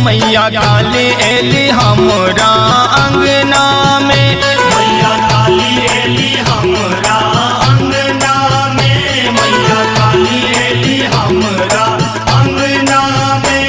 मैया काली एली हमरा अंगना में। मैया काली एली हमरा अंगना में, मैया काली एली हमरा अंगना में।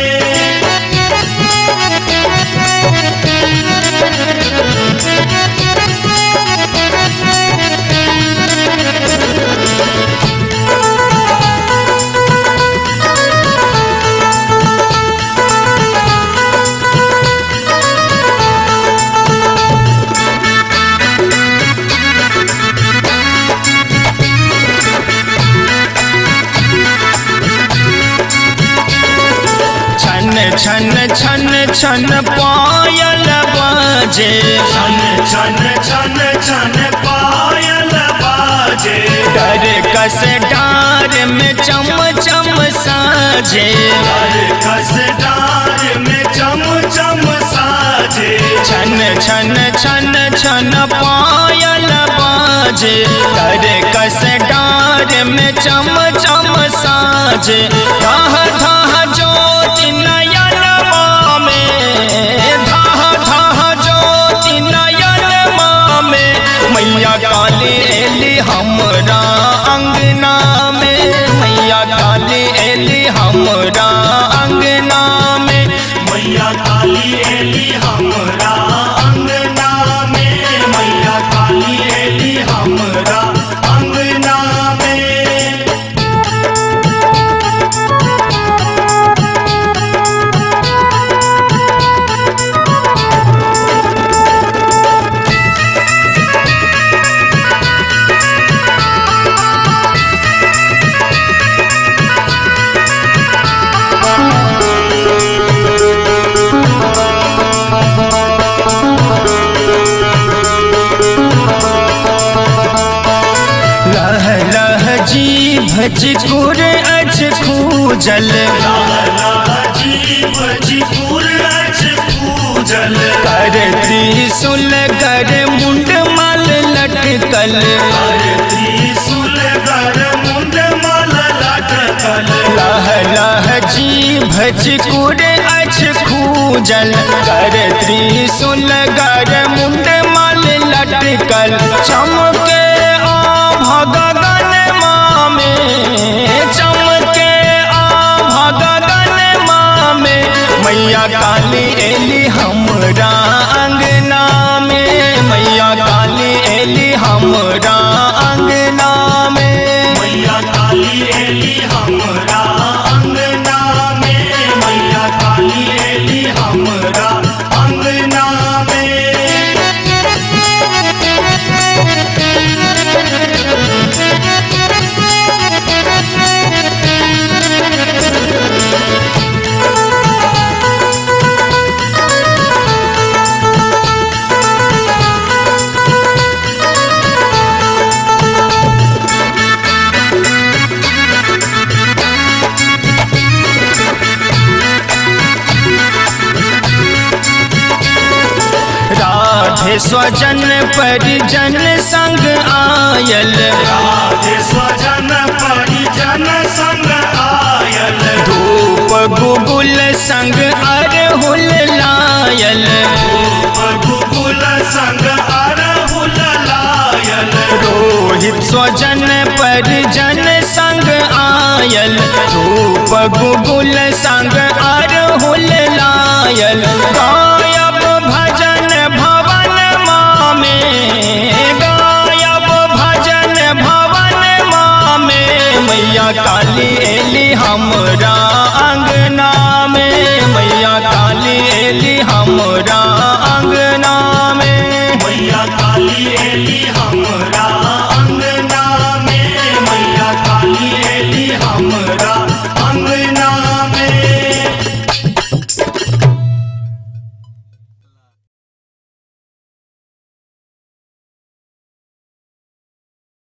छन छन छन छन पायल बाजे, छन छन छन छन पायल बाजे, डर कस डार में चम चम साजे। डर कस डार में चम चम साजे। छन छन छन छन पायल बाजे, डर कस डार में चम चम साजे। धाह धाह ज्योति नयन मामे, धाह धाह ज्योति नयन मामे, मैया काली एली हमरा अंगना में, मैया काली एली हमरा अंगना में। मैया काली एली हमरा अंगना में, मैया काली एली हमरा अंगना में। लह लह जीभ चिकुर अछ खूजल, लह जीव जिपुर अछ पूजल, कर त्रिशूल कर मुंड माल लटकल। कर त्रिशूल कर मुंड माल लटकल। लह लह जीभ चिकुर अछ खूजल, कर त्रिशूल कर मुंड माल लटकल। चमके आभ गगन मामे, चमके आभ गगन मामे, मैया काली एली हमरा अंगना में, मैया काली एली हमरा अंगना में। मैया काली एली हमरा अंगना में, मैया काली एली हमरा अंगना में। राधे स्वजन परिजन संग आयल, राधे स्वजन परिजन संग आयल, धूप गुगुल संग अरहुल लायल। धूप गुगुल संग अरहुल लायल। रोहित स्वजन परिजन संग आयल, धूप गुगुल संग अरहुल लायल। गायब भजन भवन मामे, गायब भजन भवन मामे, मैया काली एली हमरा अंगना में, मैया काली एली हमरा अंगना